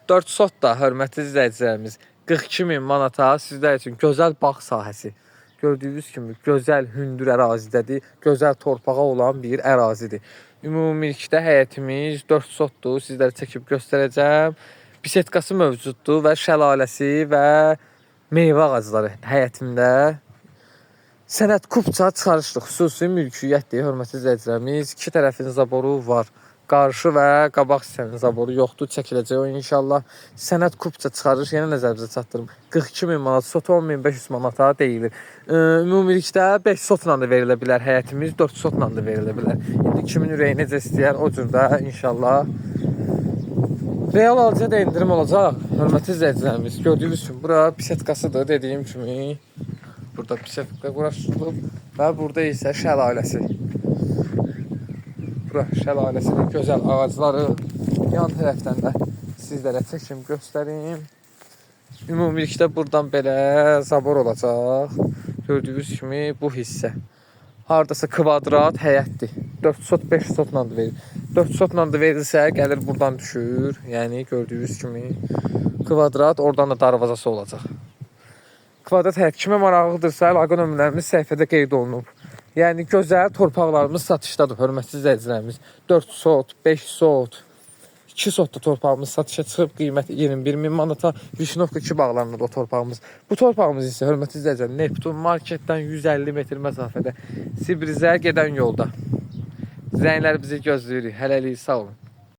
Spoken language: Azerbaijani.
4 sot da hörmətli izləyicilərimiz 42 min manata sizlər üçün gözəl bağ sahəsi. Gördüyünüz kimi gözəl hündür ərazidədir. Gözəl torpağa olan bir ərazidir. Ümumilikdə həyətimiz 4 sotdur. Sizlərə çəkib göstərəcəm. Bisetkası mövcuddur və şəlaləsi və meyvə ağacları həyətimdə. Sənəd kupça çıxarışlı xüsusi mülkiyyətdir, hörmətli izləyicilərimiz. İki tərəfin zaboru var. Qarşı və qabaq hissənin zaboru yoxdur, çəkiləcək o inşallah. Sənəd kupça çıxarış, yenə nəzərinizə çatdırım. 42 min manat, sot 10.500 manata deyilir. Ümumilikdə 5 sotla da verilə bilər həyətimiz, 4 sotla da verilə bilər. İndi kimin ürəyi necə istəyər, o cür də inşallah. Real alıcıya da endirim olacaq. Hörmətli izləyicilərimiz, gördüyünüz kimi bura bisetkasıdır dediyim kimi. Burada bisetka quraşdırılıb və burada isə şəlaləsi. Bura şəlaləsinin gözəl ağacları. Yan tərəfdən də sizlərə çəkim göstərim. Ümumilikdə buradan belə zabor olacaq. Gördüyünüz kimi bu hissə. Hardasa kvadrat həyətdir. 4 sot 5 sotla da verilir. 4 sotla da verilsə gəlir buradan düşür. Yəni gördüyünüz kimi kvadrat oradan da darvazası olacaq. Kvadrat həyət kimə maraqlıdırsa əlaqə nömrələrimiz səhifədə qeyd olunub. Yəni gözəl torpaqlarımız satışdadır, hörmətli izləyicilərimiz. 4 sot, 5 sot, 2 sotda torpağımız satışa çıxıb, qiyməti 21 min manata. Vişnovka 2 bağlarında o torpağımız. Bu torpağımız isə hörmətli izləyicilər Neptun marketdən 150 metr məsafədə Sibrizə gedən yolda. Zənglər bizi gözləyirik. Hələlik sağ olun.